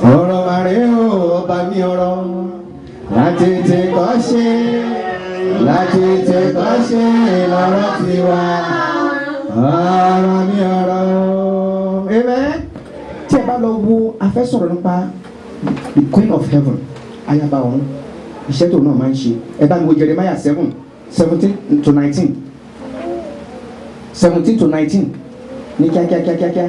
Ọ̀rọ̀ màrí o, ọba mi ọ̀rọ̀. Láti tètè kọ́ ṣe, láti tètè kọ́ ṣe lọ́rọ̀ ti wá. Ọ̀rọ̀ mi ọ̀rọ̀. Amen. Tí ẹ bá lọ wo, a fẹ́ sọ̀rọ̀ nípa the Queen of Heaven, ayaba ọ̀run, iṣẹ́ tó náà máa ń ṣe. Ẹ bá mi wo Jeremiah 7:17 to 19, 17 to 19 ní kíákíákíákíá.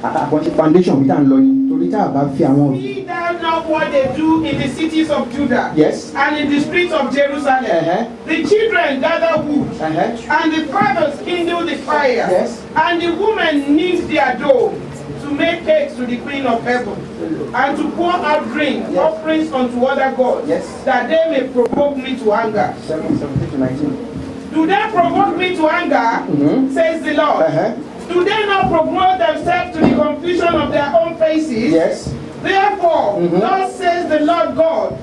Àkànṣe foundation mi tá à ń lọ ni, torí tá a bá fi àwọn. See thou not what they do in the cities of Judah and in the streets of Jerusalem? The children gather wood, and the fathers kindle the fire, and the women knead their dough to make cakes to the Queen of Heaven, and to pour out drink offerings unto other gods, that they may provoke me to anger. 7:17 to 19. Do they provoke me to anger? Says the Lord. Do they not promote themselves to the confusion of their own faces? Yes. Therefore, thus says the Lord God,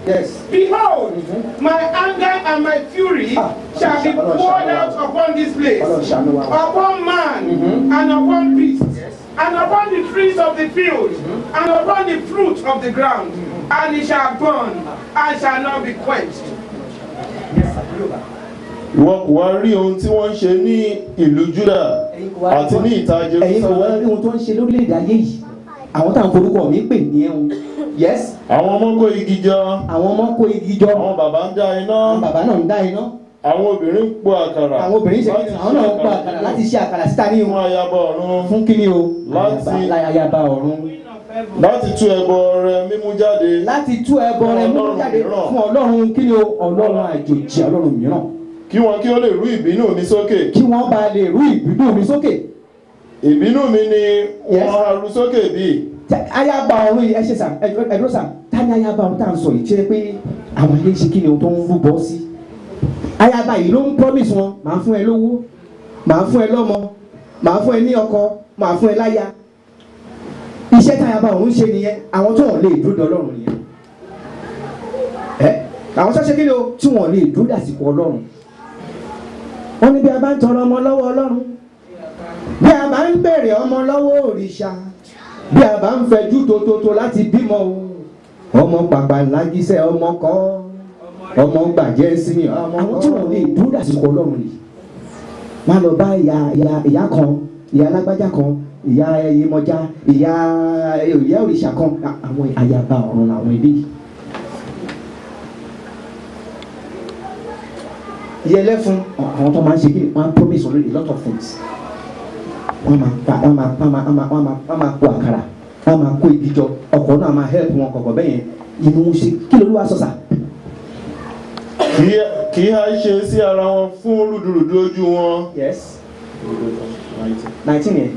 Behold, my anger and my fury shall be poured out upon this place, Ọlọ́run ṣàánú wa. Upon man and upon beast, and upon the trees of the field, and upon the fruit of the ground, and it shall burn and shall not be quenched. Ìwọ kò wá rí ohun tí wọ́n ń ṣe ní ìlú Júdà àti ní ìta Ẹ̀yin kò wá Jerusalem? Rí ohun tó ń ṣe lórílẹ̀‐èdè ayé yìí, àwọn táwọn forúkọ mi pè ní ẹ̀hún. Yes. Àwọn ọmọ kó igi jọ. Àwọn ọmọ kó igi jọ. Àwọn bàbá ń dá iná. Àwọn bàbá náà ń dá iná. Àwọn obìnrin ń po àkàrà. Àwọn obìnrin ṣe kí ni? Àwọn náà ń po àkàrà láti ṣe àkàrà síta ní Fún ayaba ọ̀run. Fún kí ni o? Ayaba ọ̀run. Láti tú ẹbọ rẹ mímú jáde. Láti tú ẹbọ rẹ mímú jáde fún ọlọ́run kí ni o? Ọlọ́run àjòjì, ọlọ́run mìíràn. Kí wọn kí ó lè rú ìbínú mi sókè. Kí wọ́n bá lè rú ìbínú mi sókè. Ìbínú mi ni wọ́n á rú sókè bí. Ayaba ọ̀run yìí, ẹ ṣe sàm, ẹ dúró sàm. Ta ni ayaba ọ̀run tá à ń sọ yìí tí ó yẹ pé àwọn ilé ṣe kí ni ohun tó ń rúbọ sí? Ayaba yìí ló ń promise wọn, màá fún ẹ lówó, màá fún ẹ lọ́mọ, màá fún ẹ ní ọkọ, màá fún ẹ láya. Iṣẹ́ tí ayaba ọ̀run ṣe nìyẹn. Àwọn tó wọn lè dúró de Ọlọ́run nìyẹn. Ẹ àwọn tó ṣe kí ni o, tí wọn lè dúró dàsìkò Ọlọ́run. Wọ́n ní bí a bá ń tọrọ ọmọ lọ́wọ́ Ọlọ́run, bí a bá ń béèrè ọmọ lọ́wọ́ òrìṣà, bí a bá ń fẹjú tótótó láti bímọ o, ọmọ pàpà lágísẹ́, ọmọ kọ́ ọmọ gbàjẹ́ sí ni. Àwọn tí wọn lè dúró dàsìkò Ọlọ́run nìyí. Wọ́n á lọ bá ìyá ìyá ìyá kan, ìyá alágbájá kan, ìyá Yemọja, ìyá ìyá òrìṣà kan. Àwọn ayaba ọ̀run làwọn eléyìí. Ìyẹlẹ́fun, àwọn tó máa ń ṣe kí ni, wọ́n á promise already a lot of things. Wọ́n máa pa, wọ́n máa wọ́n máa wọ́n máa wọ́n máa wọ́n máa kó àkàrà, wọ́n máa kó igi jọ, ọkọ̀ náà máa help wọn kọ̀kọ̀ bẹ́yẹn. Inú ṣe kí ló wá sọ sà? Kì í ha ṣe sí ara wọn fún rúdurùdu ojú wọn. Yes, 19 yẹn.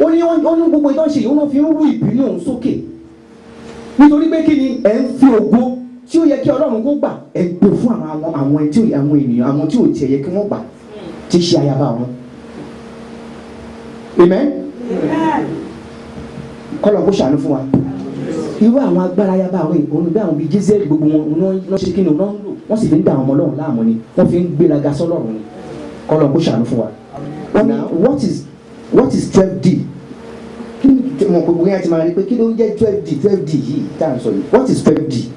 Ó ní ó ní gbogbo ìtàn ṣe yìí, ó náà fi ń rú ìbínú òun sókè, nítorí pé kí ni? Ẹ̀ ń fi ògo tí ó yẹ kí Ọlọ́run kó gbà, ẹ̀ gbé fún àwọn tí ò, àwọn ènìyàn, àwọn tí ò tiẹ̀ yẹ kí wọ́n gbà, tí í ṣe ayaba ọ̀run. Amen. Kọ́lọ̀ kó ṣàánú fún wa. Irú àwọn agbára ayaba ọ̀run yìí, òun bí àwọn bíi Jésù, gbogbo wọn, òun náà ṣe kí ni, òun náà ń lò. Wọ́n sì fi ń da àwọn ọmọ Ọlọ́run láàmú ni, wọ́n fi ń gbéraga sọ́lọ́run ni. Kọ́lọ̀ kó ṣàánú fún wa. Wọ́n ní what is 12D? Kí ni mo gbogbo yẹn ti máa rí pé kí ló ń jẹ́ 12D, 12D yìí tá à ń sọ yìí? What is 12D?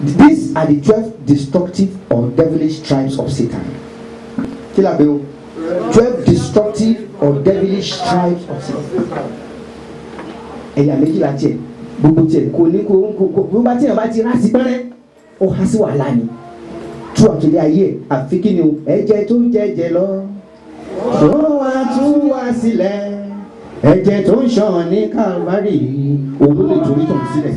These are the 12 destructive or devilish tribes of Satan. Kí la pè o? 12 destructive or devilish tribes of Satan. Ẹ̀yà méjìlá tiẹ̀, gbogbo tiẹ̀ kò ní kò bí wọ́n bá tiẹ̀ bá ti rá sí pẹ́rẹ́, ó há sí wàhálà ni tú àtúndé ayé ẹ̀. Àfi kí ni o? Ẹ̀jẹ̀ tó jẹ́jẹ̀ lọ tó wá tú wá sílẹ̀, ẹ̀jẹ̀ tó ń ṣàn ní Calvary, òun ló lè tú onítọ̀hún sílẹ̀.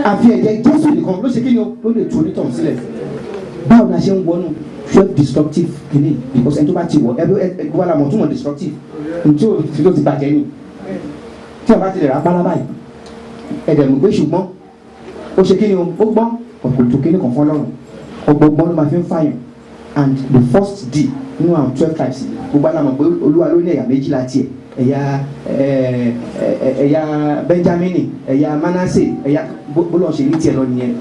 Àfi ẹ̀jẹ̀ Jésù nìkan ló ṣe kí ni o, ló lè tú onítọ̀hún sílẹ̀. Báwo la ṣe ń wọnú 12 destructive kìíní? Because ẹni tó bá ti wọ ẹbí ẹgbẹ́ wa la mọ̀ túmọ̀ destructive ntí o fi tó ti bàjẹ́ ni. Tí a bá ti lè rà pálá báyìí, ẹ̀dẹ̀ mọ̀ pé ṣùgbọ́n ó ṣe kí ni o, ó gbọ́n ọ̀pọ̀ tó kíní kan fún Ọlọ́run, ọgbọ̀gbọ́n ló máa fi ń fàyàn. And the first D nínú àwọn 12 tribes yìí, gbogbo àlámọ̀ pé Olúwa ló ní ẹ̀yà méjìlá tiẹ̀, ẹ̀yà Benjamini, ẹ̀yà Manasse, ẹ̀yà bólú ọ̀ṣẹ̀ ní tiẹ̀ lọ nìyẹn.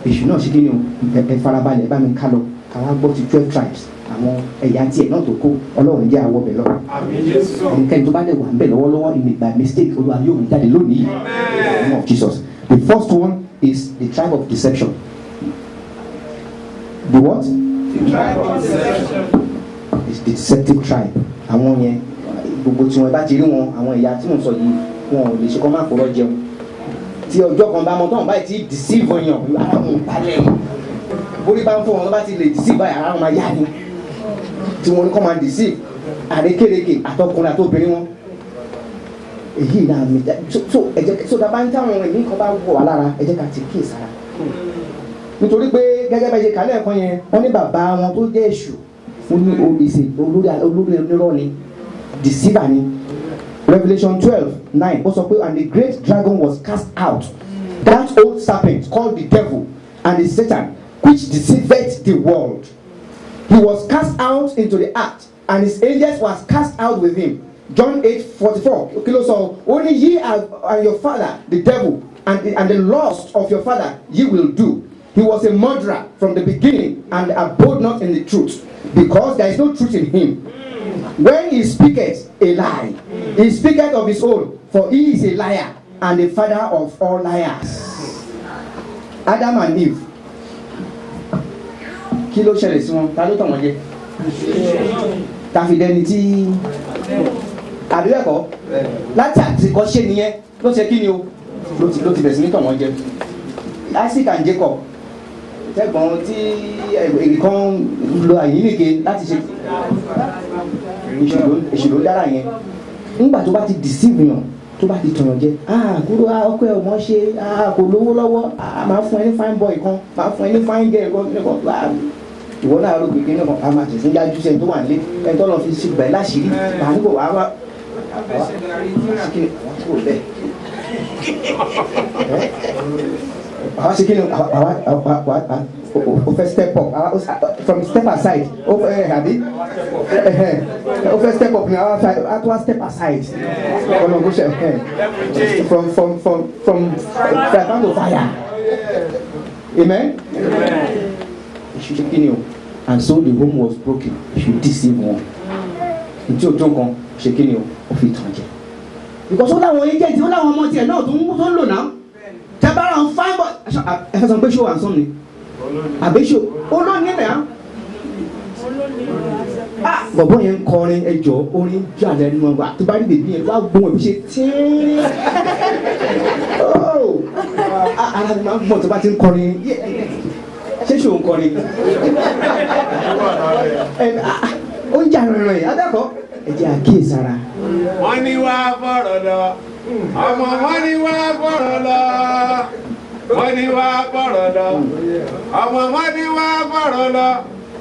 Èṣù náà ṣe kí ni o? Ẹ farabalẹ̀, ẹ bá mi ká lọ, káwá gbọ́ ti 12 tribes. Àwọn ẹ̀yà tiẹ̀ náà tó kó Ọlọ́run jẹ́ àwọ̀ bẹ̀ lọ. Ẹnikẹ́ni tó bá lè wà ń bẹ̀ lọ́wọ́lọ́wọ́ in by mistake Olúwa yóò mú jáde lónìí. In the name of Jesus. The first one is the tribe of deception. The what? The tribe of deception. It's the deceptive tribe. Àwọn yẹn gbogbo tí wọn bá ti rí wọn àwọn ẹ̀yà tí mò ń sọ yìí wọn ò lè ṣe kọ́ máa kúrọ́ jẹun. Tí ọjọ́ kan bá mọ tán báyìí tí deceive yàn ara wọn balẹ̀. Bórí bá ń fún wọn tó bá ti lè deceive báyìí ara wọn máa yá ni. Tí wọn kọ́ máa deceive àrékérekè àtọkùnrin àtobìnrin wọn. Èyí náà mi so ẹ jẹ́ so tá a bá ń táwọn ẹ̀mí kan bá wọ̀ wá lára ẹ jẹ́ ká ti kíyè sára. Nítorí pé gẹ́gẹ́ bá ṣe kálẹ̀ ẹ̀kan yẹn wọ́n ní bàbá wọn tó jẹ́ èṣù wọ́n ní olùsè olórí onírọ́ ni deceiver ni. Revelation 12:9 ó sọ pé and the great dragon was cast out, that old serpent called the devil and the Satan, which deceiveth the world. He was cast out into the earth, and his angels was cast out with him. John 8:44. Kí ló sọ? Only ye and your father, the devil, and the lust of your father ye will do. He was a murderer from the beginning and abode not in the truth, because there is no truth in him. When he speaketh a lie, he speaketh of his own, for he is a liar and the father of all liars. Adam and Eve. Kí ló ṣẹlẹ̀ sí wọn? Ta ló tàn wọ́n jẹ? Ta fi dẹni tí àbílẹ̀kọ́ láti àtìkọ́ ṣe nìyẹn ló ṣe kí ni o ló ti bẹ̀rẹ̀ sí ní tàn wọ́n jẹ. Isaac and Jacob tẹ́gbọ̀n tí ìkan lo àyíníke láti ṣe èṣù ló dára yẹn. Nígbà tó bá ti deceive yàn tó bá ti tọ̀yàn jẹ, kúrò ọkọ ẹ̀ wọ́n ṣe kò lówó lọ́wọ́, máa fún ẹ ní fine boy kan, máa fún ẹ ní fine girl kan, ìwọ náà rò pé kíni kan a máa tẹ̀sí yájú sẹ́ni tó wà nílé ẹni tó lọ fi sí gbẹ̀ láṣìírí màá níbo wàá wá kúrò bẹ́ẹ̀. Àwa ṣe kíni àwa o fẹ́ step up from step aside o fẹ́ àbí o fẹ́ step up ni àwa fẹ́ wá step aside ọ̀nà kò ṣe from fire to fire. Amen. Èṣù ṣe kíni o and so the home was broken. Èṣù deceive wọn ntí o tó nǹkan ṣe kíni o ó fi tàn jẹ because ó láwọn agent ó láwọn ọmọ tiẹ̀ náà tó ń lò náà. Tabara on fine boy ẹ fẹ́ sọ pé ṣó wà ń sọ ni àbí ṣó olóòní nìyà bọ̀bọ̀ yẹn ń kọrin ẹjọ́ orin jà lẹ́nu ọgbà tó bá rí bèbí yẹn wá gbóhùn ẹbí ṣe tíírín ara mi máa ń gbọ̀n tó bá ti ń kọrin ṣé ṣó ń kọrin ó ń jà rìnrìn adẹ́kọ̀ọ́ ẹ jẹ́ àkíyèsára. Wọ́n ní wá bọ̀rọ̀ lọ. Ọmọ wọn ní wá bọ̀rọ̀ lọ. Wọ́n ní wá bọ̀rọ̀ lọ. Ọmọ wọn ní wá bọ̀rọ̀ lọ.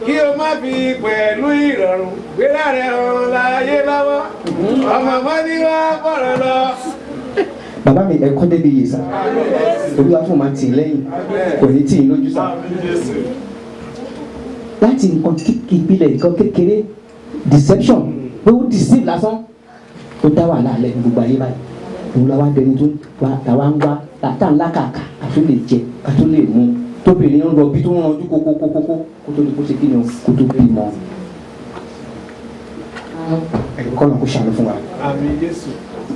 Kí o má fi pẹ̀lú ìrọ̀rùn gbéra rẹ̀ hàn láyé lọ́wọ́. Ọmọ wọn ní wá bọ̀rọ̀ lọ. Bàbá mi ẹ̀kọ́ débi yìí sá. Olúwa fún ma tì í lẹ́yìn. Kò ní tì í lójú sá. Láti nǹkan ìpìlẹ̀ nǹkan kékeré deception pé ó deceive lásán ó dá wàhálà alẹ́ ní gbogbo ayé báyìí. Òun la wá dẹni tó wá tàwa ń wá tà ńlá kàkà àtún lè jẹ àtún lè mú tóbìnrin ń rọbí tó ń ranjú kókókókókó kó tó di kó ṣe kí ni o kó tó bí mọ. Ẹ̀kọ́ náà kó ṣàánú fún wa. Àmín Jésù.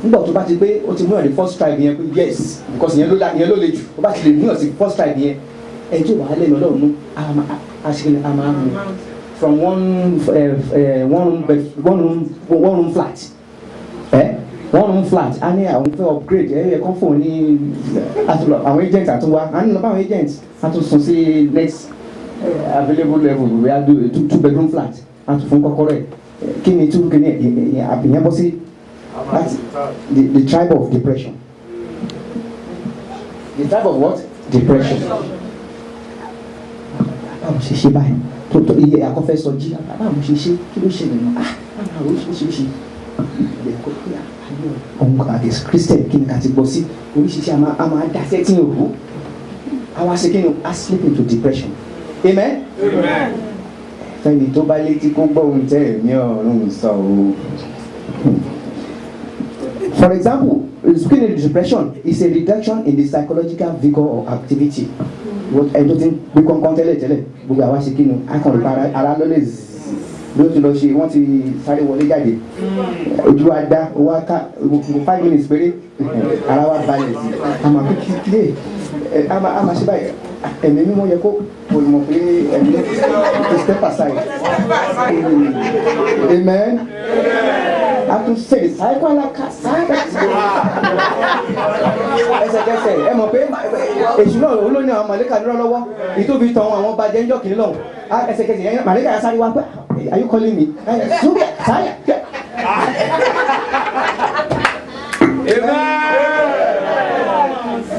Nígbà tó bá ti pé ó ti mú ẹ̀ ní first tribe yẹn pé yes because ìyẹn ló le jù ó bá ti lè mú ẹ̀ sí first tribe yẹn ẹ̀ tó wàá lẹ́nu Ọlọ́run mú a máa mú from one room flat. One room flat a ní àwọn fẹ́ upgrade ẹ kàn fún ní àwọn agent àtúnwá a ní lọ bá àwọn agent àtúnṣun sí next available level we are do two bedroom flat àtún fún kọ́kọ́rọ́ ẹ̀ kí ni two kí ni àbíyẹn bọ́ sí the tribe of depression. The tribe of what? Depression. Báwo ṣe ṣe báyìí tó tó iye akọ́fẹ́ sọ jí báwo ṣe ṣe kí ló ṣe nìyẹn ah àwọn oríṣiríṣi òun àti Christian kí ni ká ti gbọ́ sí oríṣiríṣi a máa dá sẹ́tì òru àwa ṣe kí ni a slip into depression. Amen. Amen. Fẹ́ni tó bá létí kó gbọ́ ohun tẹ́ ẹ̀mí ọ̀run sọ o. For example, speaking of depression is a reduction in the psychological vigor or activity. Ẹni tó ti ń gbé kọ́ńkọ́n tẹ́lẹ̀ tẹ́lẹ̀ gbogbo àwa ṣe kí ni a kàn rí ara ló lè zzz. Bí ó ti lọ ṣe wọ́n ti sáré wọlé jáde. Ojú wa dá owó ká 5 minutes péré ara wa balẹ̀ sí. Àmọ́ kékeré a máa ṣe báyìí. Ẹ̀mí mímọ́ yẹ kó mọ̀ pé ẹ̀mí to step aside. Amen. A tún ṣe ìsáyẹ́kọ́láka sáyẹ́. Ẹsẹ̀kẹsẹ̀ ẹ mọ̀ pé èṣù náà ló ní àwọn màlẹ́kà nírọ̀ lọ́wọ́ èyí tó fi tàn àwọn ọba jẹ́ ńjọ́ kìíní lọ́hùn. Ẹsẹ̀kẹsẹ̀ yẹn màlẹ́kà yẹn sáré wá pé are you calling me? Sókè sáyà.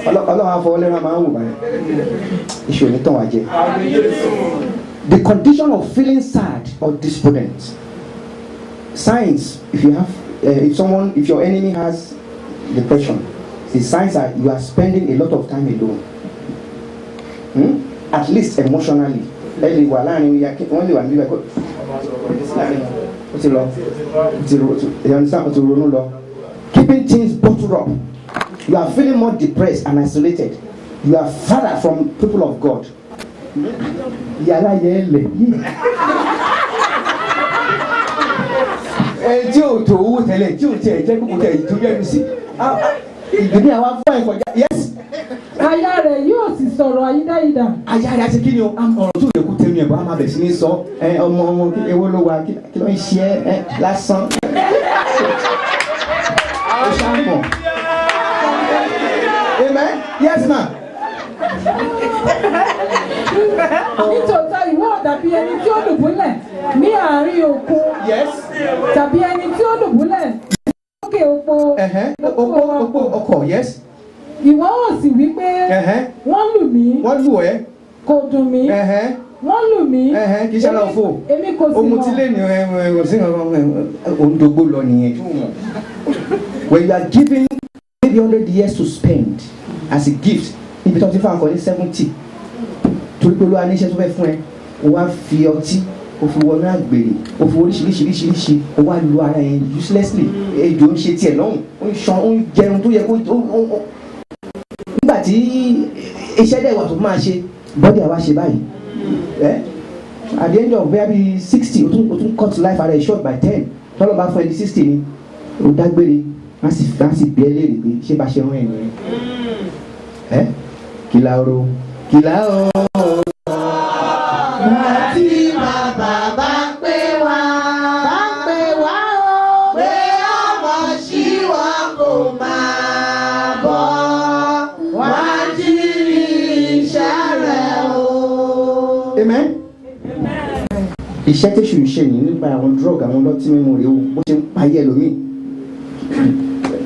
Ọlọ́run afọwọ́lẹ́rán máa ń wò báyìí. Èṣù ò ní tàn wá jẹ. The condition of feeling sad or despondent. Signs, if you have, if your enemy has depression, the signs are you are spending a lot of time alone. At least emotionally. Keeping things bottled up. You are feeling more depressed and isolated. You are farther from people of God. Yàrá yẹn lè yí. Ẹ tí o tó owó tẹ́lẹ̀ tí o tiẹ̀ jẹ́ kókò tẹ̀ tó yẹnu sí. Ìdílé àwa fún ẹ̀kọ́ já. Yes. Aya rẹ̀ yóò sì sọ̀rọ̀ àyídáyidà. Aya rẹ̀ àti kí ni o? Ọ̀rọ̀ tó yẹ kó tẹnu ẹ̀ bọ́ a máa bẹ̀ sí ní sọ. Ọmọ ọmọ ewo ló wà kí ló ń ṣe ẹ́ lásán. Ó ṣàmọ̀. Amen. Yes ma. Nítòótọ́ ìwọ dàbí ẹni tí ó dùbúlẹ̀ ní àárín òkun. Yes. Tàbí ẹni tí ó dùbúlẹ̀ lókè òpó. Òpó ọkọ̀ yes. Ìwọ ò sì wí pé wọ́n lù mí. Wọ́n lù ẹ́. Kò dùn mí. Wọ́n lù mí. Kì í ṣe ara òfò. Èmi kò sì mọ̀. Ohun tí lè ní ọ̀sìn òǹdógbò lọ nìyẹn. When you are given 300 years to spend as a gift, níbi tó ti fún àkọlé 70. Torí pé Olúwa ní iṣẹ́ tó fẹ́ fún ẹ, o wá fi ọtí, o fi wọnú àgbèrè, o fi oríṣiríṣiríṣiríṣi, o wá lu ara ẹ uselessly. Ejò ń ṣe tiẹ̀ lọ́hùn, ó ń ṣan, ó ń jẹun tó yẹ kó. Nígbà tí iṣẹ́ dẹ̀ wà tó máa ṣe, bọ́dì àwa ṣe báyìí. At the end of maybe 60, o tún cut life ara ẹ short by 10. Tọ́lọ́ bá fún ẹ ní 60 ni, o dágbére, wọ́n sì bí ẹ léèrè pé ṣé bá ṣe rán ẹ nìyẹn. Kìlà oro, kìlà o. Àti bàbá bá pé wá o, pé ọmọ sí wa kò máa bọ̀, wá jí iṣẹ́ rẹ̀ o. Amen. Iṣẹ́ tẹ̀sù ń ṣe nìyí nípa àwọn drug àwọn ọlọ́tí mímu rèé o, bó ṣe ń payé ẹlòmíì.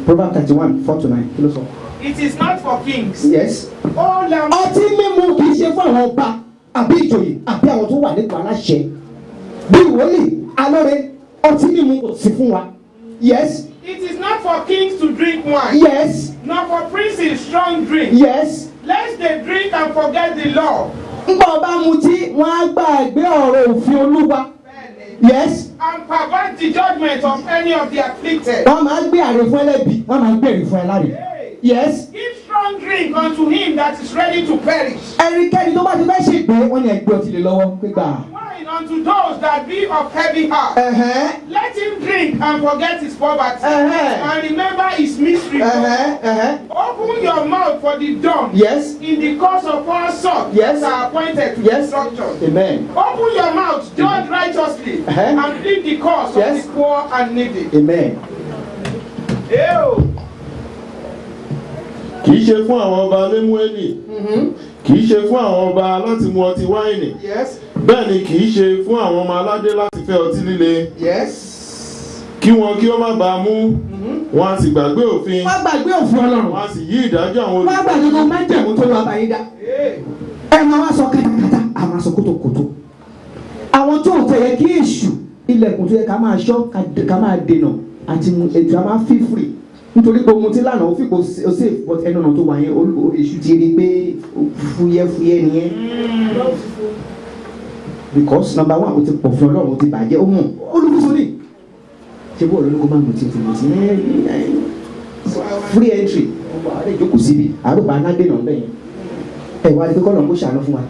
Proverbs 31:4-9, kí ló sọ? It is not for kings. Yes. Ọtí mímu kì í ṣe fún àwọn ọba àbí ìjòyè àbí àwọn tó wà nípò aláṣẹ. Bí wòlíì alóore ọtí mímu kò sí fún wa. Yes. It is not for kings to drink wine. Yes. Nor for princes strong drink. Yes. Lest they drink and forget the law. Ńgbà ọba mutí wọ́n á gbàgbé ọ̀rọ̀ òfin Olúwa. Yes. And pervert the judgment of any of the afflicted. Wọ́n máa gbé àrè fún ẹlẹ́bi, wọ́n máa gbé èrè fún ẹláre. Yes. Give strong drink unto him that is ready to perish. Ẹnikẹ́ni tó bá ti fẹ́ ṣègbè wọ́n ní ẹgbẹ́ ọtí lè lọ́wọ́ gbígbà. Wine unto those that be of heavy heart. Let him drink and forget his poverty. And remember his misery. Open your mouth for the dumb. Yes. In the course of all sorts. Yes. That are appointed to yes. destruction. Amen. Open your mouth, judge righteously, and plead the cause yes. of the poor and needy. Amen. Ew. Kì í ṣe fún àwọn ọba Lémúélì, kì í ṣe fún àwọn ọba láti mu ọtí wáìnì, bẹ́ẹ̀ ni kì í ṣe fún àwọn ọmọ aládé láti fẹ́ ọtí líle, kí wọn kí ó má bàa mú, wọn á sì gbàgbé òfin, wọ́n gbàgbé òfin Ọlọ́run, wọn á sì yí ìdájọ́ àwọn olùkọ́, wọ́n gbàgbé tó májẹ̀mú tó lọ́ọ́ báyìí dá. Ẹ máa wá sọ kátàkátà, a máa sọ kótókótó. Àwọn tó tẹ̀yẹ kí èṣù ilẹ̀kùn tó yẹ ká máa ṣọ́ ká máa dènà àti ètò a máa feel free. Nítorí pé ohun tí lánàá ó fi kò safe but ẹnu ọ̀nà tó wà yẹn èṣù ti rí pé fúyẹ́fúyẹ́ nìyẹn. Because number one o ti pọ̀ fún Ọlọ́run o ti bàjẹ́ ó mọ̀ olùkóso ni. Ṣé bó olóko máa ń mutí ti mutí free entry ọ̀rẹ́ ìjókòó síbi àrùbá aládènà bẹ́ẹ̀ yẹn. Ẹ wá rí pé kọ́lọ̀ ń kó ṣàánú fún wa.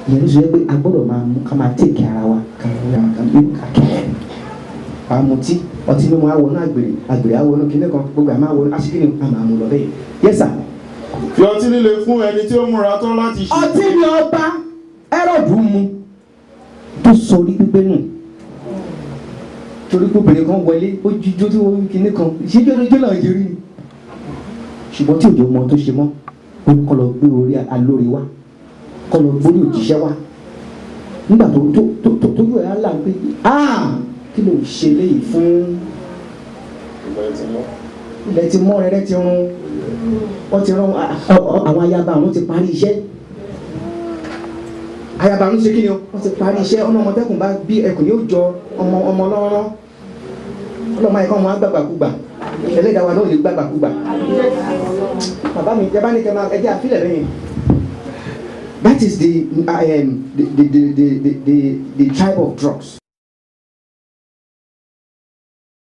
Ìyẹn ló sọ pé a gbọ́dọ̀ máa mú ká máa tèkì ara wa ká kẹ́ àmutí ọtí mímu àwọn àgbèrè àgbèrè àwọn kíní kan gbogbo àmọ́ àwọn aṣíkìní àmọ́ àmú lọ bẹ́ẹ̀. Yes sir. Fi ọtí líle fún ẹni tí ó múra tán láti ṣe. Ọtí ni ọba Hẹ́rọ́dù mu tó sọ orí pípé nù torí pé obìnrin kan wọlé ó jíjó tí wọ́n kíní kan ìṣèjọ́ lójó náà ṣe rí ni. Ṣùgbọ́n tí òjò mọ tó ṣe mọ́, ó kọ́ lọ gbé orí alóore wá, kọ́ lọ gbórí òjíṣẹ́ wá. Nígbà tó tó tó tó yóò ẹ̀ á là ń pé kí ló ń ṣe léyìí fún ilẹ̀ ti mọ́ rẹ́rẹ́ ti rún wọ́n ti rán àwọn ayaba àwọn ti parí iṣẹ́. Ayaba àwọn ṣe kí ni o, wọ́n ti parí iṣẹ́. Ọmọ ọmọdékùn bá bí ẹkùn yóò jọ ọmọ ọmọ lọ́rọ́ ọlọ́mọ ayẹkọ́ ọmọ agbàgbàkúgbà ẹlẹ́dàá wa náà lè gbàgbàkúgbà. Bàbá mi ẹ bá ní kẹ́ máa ẹ jẹ́ àfilẹ̀ lẹ́yìn. That is the tribe of drugs.